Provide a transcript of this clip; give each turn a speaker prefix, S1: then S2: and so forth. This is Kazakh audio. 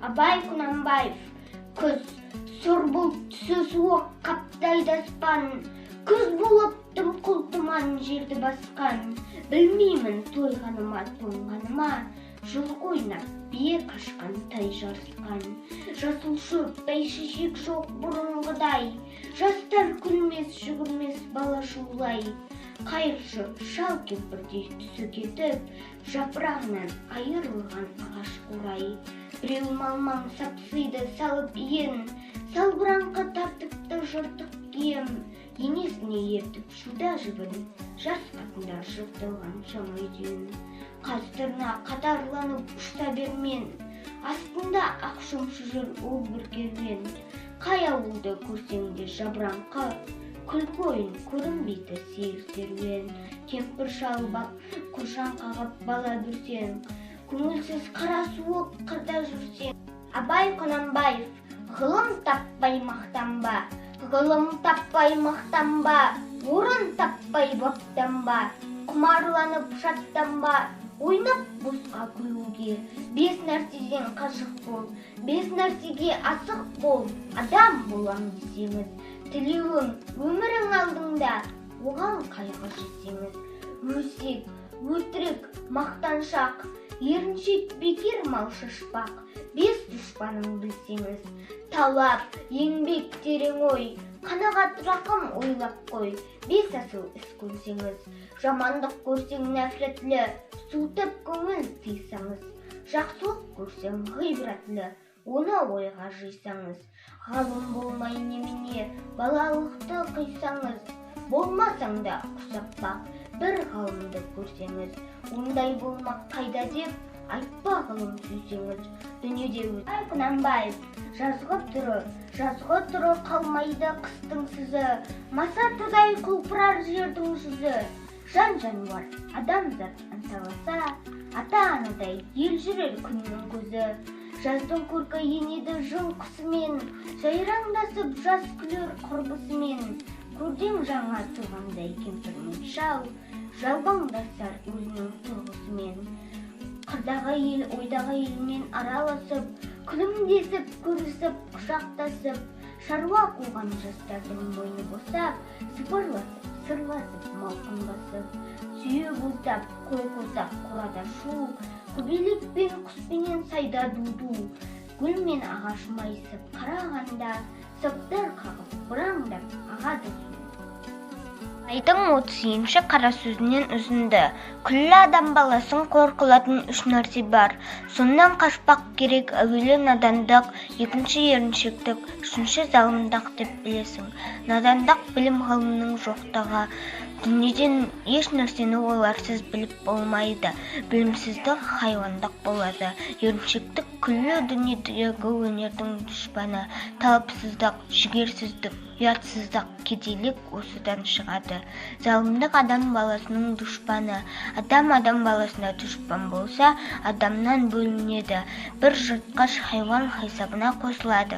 S1: Абай Құнанбаев. Күз сұр бұлт түсі суық қаптайды аспан, күз болып дымқыл тұман жерді басқан. Білмеймін тойғаныма, тоңғаныма, жылқы ойнап, бие қашқан, тай жарысқан. Жасыл шөп, бәйшешек жоқ бұрынғыдай, жастар күлмес, жүгірмес бала шулай. Қайыршы шал кемпірдей түсі кетіп, жапырағынан айырылған ағаш қурай. Біреу малмаң сапсиды салып иін, салбыраңқы тартыпты жыртық киім, енесіне ертіп шуда жібін, жас қатындар жыртылған жаңа үйден. Қаз тырна қатарланып ұшта бермен, астында ақ шымшы жүр ол бір керуен. Қай ауылды көрсең де жабыраңқы, күлкі ойын көрінбейді сейіл серуен. Кемпір шал қожаң қағып бала бүрсең, көңілсіз қара суық қырда жүрсең. Абай Құнанбаев. Ғылым таппай мақтанба, ғылым таппай мақтанба, орын таппай баптанба, құмарланып шаттанба, ойнап босқа күлуге. Бес нәрседен қашық бол, бес нәрсеге асық бол, адам болам десеңіз, тілеуің, өмірің алдыңда, оған қайғы жесеңіз. Өсек, өтірік, мақтаншақ, еріншек бекер мал шашпақ, бес дұшпаның білсеңіз. Талап, еңбек, терең ой, қанағат рақым ойлап қой, бес асыл іс көрсеңіз. Жамандық көрсең нәфретлі, суытып көңіл тыйсаңыз. Жақсылық көрсең ғибратлы, оны ойға жисаңыз. Ғалым болмай немене, балалықты қисаңыз. Болмасаң да құсаппақ, бір ғалымды көрсеңіз. Ондай болмақ қайда деп, айтпа ғылым сүйсеңіз. Дүниеде Абай Құнанбаев. Жазғы түрі, жазғы түрі қалмайды қыстың сызы, масатыдай құлпырар жердің жүзі. Жан жануар, адамзат анталаса, ата-анадай ел жүрер күннің көзі. Жаздың көркі енеді жыл құсымен, жайраңдасып жас күлер құрбысымен. Көрден жаңа тұрғандай кемпір мен шал, жалбаңдасар өзінің тұрғысымен. Қырдағы ел ойдағы елмен араласып, күлімдесіп, көрісіп, құшақтасып, шаруа қуған жастардың мойны босап, сыбырласып, сырласып, мауқын басып, түйе бұлтап, қой қосақ, қорада шу, көбелек пен құспенен сайда ду-ду, гүл мен ағаш майысып қарағанда, саптар қағып, бұраңдап ағады су. Айдың 30-ші қара сөзінен үзінді. Күллі адам баласын қор қылатын үш нәрсе бар. Сонан қашпақ керек: әуелі надандық, екінші еріншектік, үшінші залымдық деп білесің. Надандық — білім ғылымның жоқтығы. Дүниеден еш нәрсені оларсыз біліп болмайды. Білімсіздік хайуандық болады. Еріншектік — күллі дүниедегі өнердің дұшпаны. Талапсыздық, жігерсіздік, ұятсыздық, кедейлік осыдан шығады. Залымдық — адам баласының дұшпаны. Адам адам баласына дұшпан болса, адамнан бөлінеді, бір жыртқыш хайуан есабына қосылады.